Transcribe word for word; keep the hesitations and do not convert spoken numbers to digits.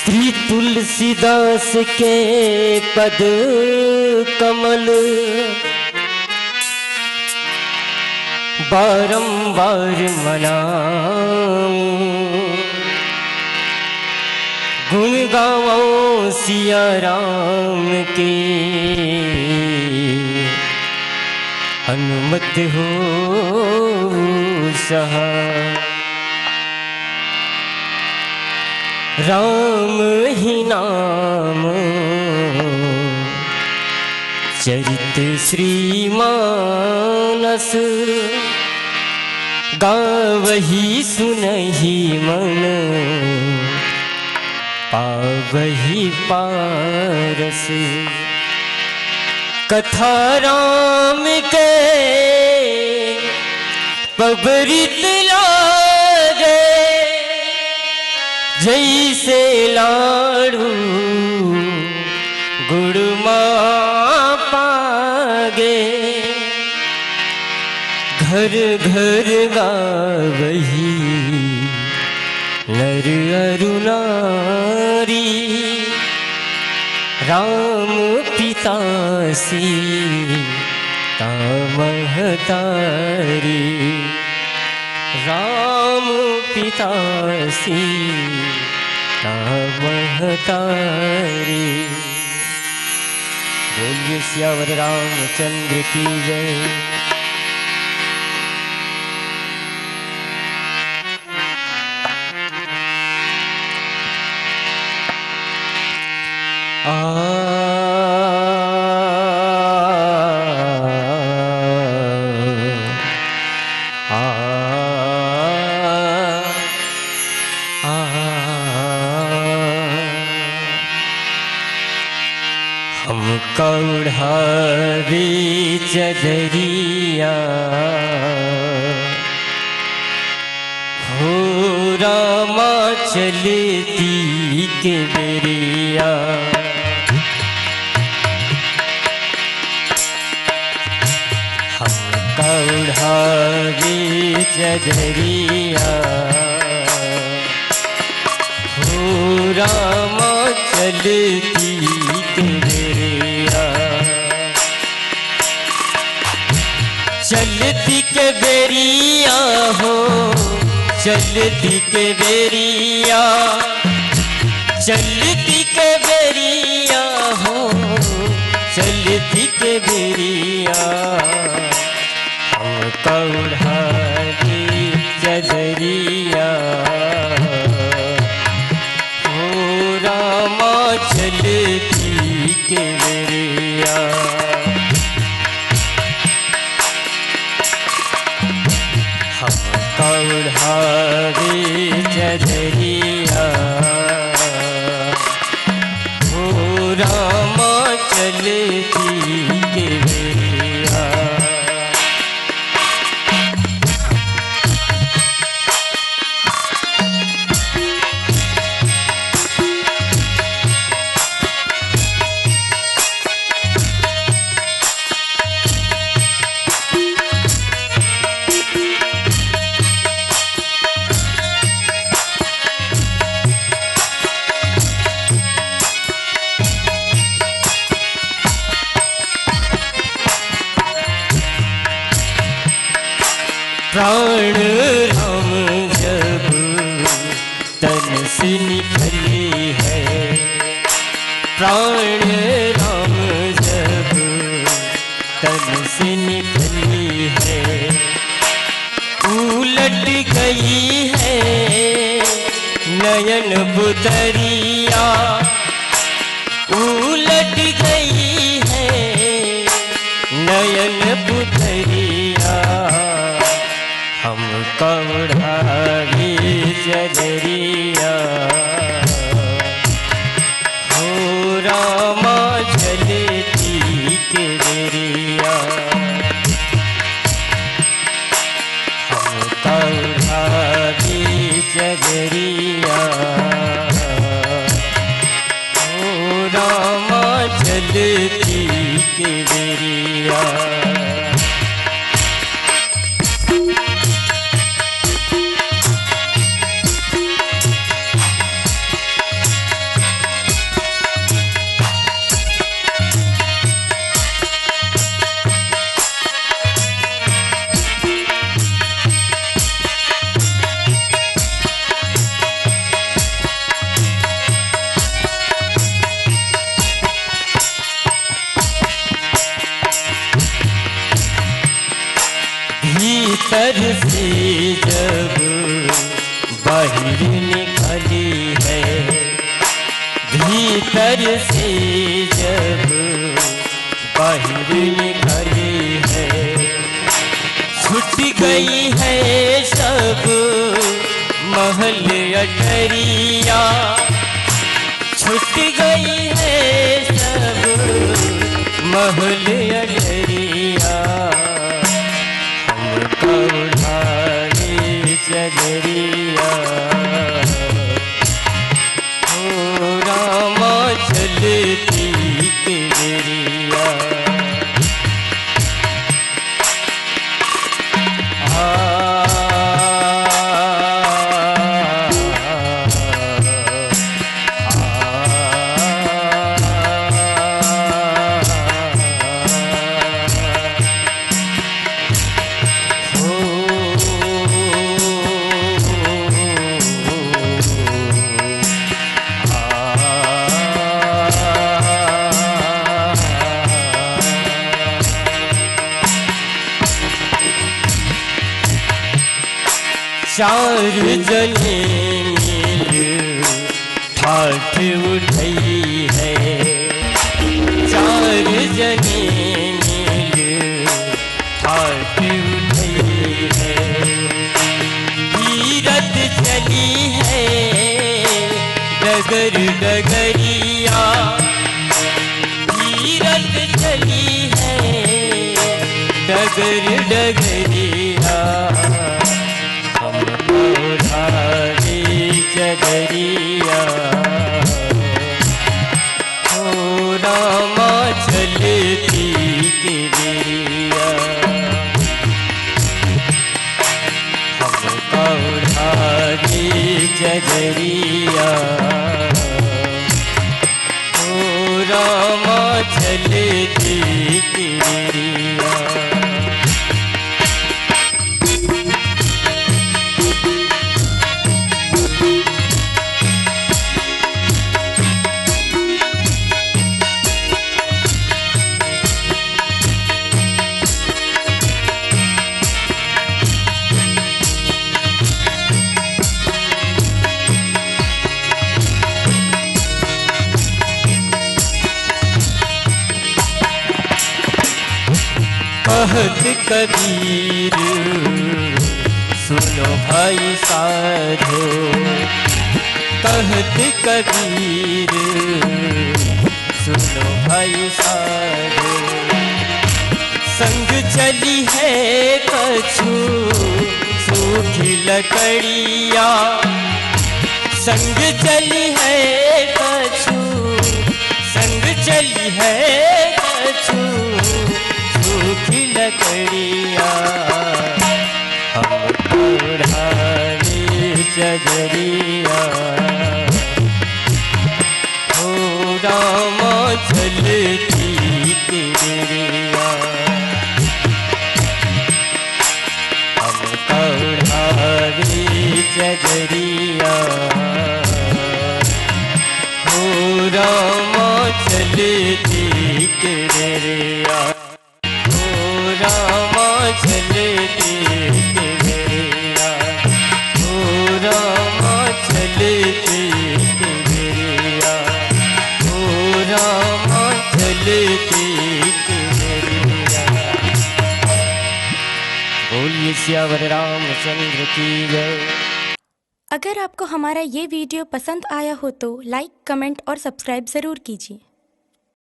श्री तुलसीदास के पद कमल बारंबार मनाऊं, गुण गावं सिया राम के, हनुमत हो सहा। राम ही नाम चरित श्री मानस, गावही सुनही मन पावही पारस। कथा राम के पबरित लागे, जैसे लाड़ू गुड़ मा पागे। घर घर गावही नर अरु नारी, राम पिता सीता महतारी, राम पिता सीता महतारी। बोलिए सियावर रामचंद्र की जय। आ, आ, आ, हम कौढ़ावे चदरिया हो रामा चलती के बेरिया। हम कौढ़ावे चदरिया हो रामा चलती के बेरिया। चलती के बेरिया हो, चलती के बेरिया, चलती के बेरिया हो, चलती के बेरिया। हम कौढ़ावे चदरिया हो रामा चलती के बेरिया। हम कौढ़ावे चदरिया हो रामा चलती के बेरिया। प्राण राम जब तन से निकली है, प्राण राम जब तन से निकली है, उलट गई है नयन पुतरिया, उलट गई है नयन पुतरिया। हम कौढ़ावे चदरिया हो रामा चलती के बेरिया। हम कौढ़ावे चदरिया हो रामा चलती के बेरिया। बाहर निकली है, भीतर से जब बाहर निकली है, छूट गई है सब महल अटरिया, छूट गई है सब महल अटरिया। हमका ओढ़ाई चदरिया, हो रामा चलती के बेरिया। आ, आ, चार जने मिल ठाठ उठई है, चार जने मिल ठाठ उठई है। तीरथ चली है डगर डगरिया, तीरथ चली है डगर डगरिया। हमका ओढ़ाई चदरिया, हो रामा चलती के बेरिया। हमका ओढ़ाई चदरिया, हो रामा चलती के बेरिया। कहत कबीर सुनो भाई साधो, कहत कबीर सुनो भाई साधो। संग चली है कछु सूखी लकड़िया, संग चली है कछु, संग चली है कछु सूखी लकड़िया। हमका ओढ़ाई चदरिया, हो रामा चलती के बेरिया। हमका ओढ़ाई चदरिया, हो रामा चलती के बेरिया। हो रामा चलती के बेरिया, हो रामा चलती के बेरिया, हो रामा चलती के बेरिया। बोलिए सियावर रामचंद्र की जय। अगर आपको हमारा ये वीडियो पसंद आया हो तो लाइक, कमेंट और सब्सक्राइब ज़रूर कीजिए।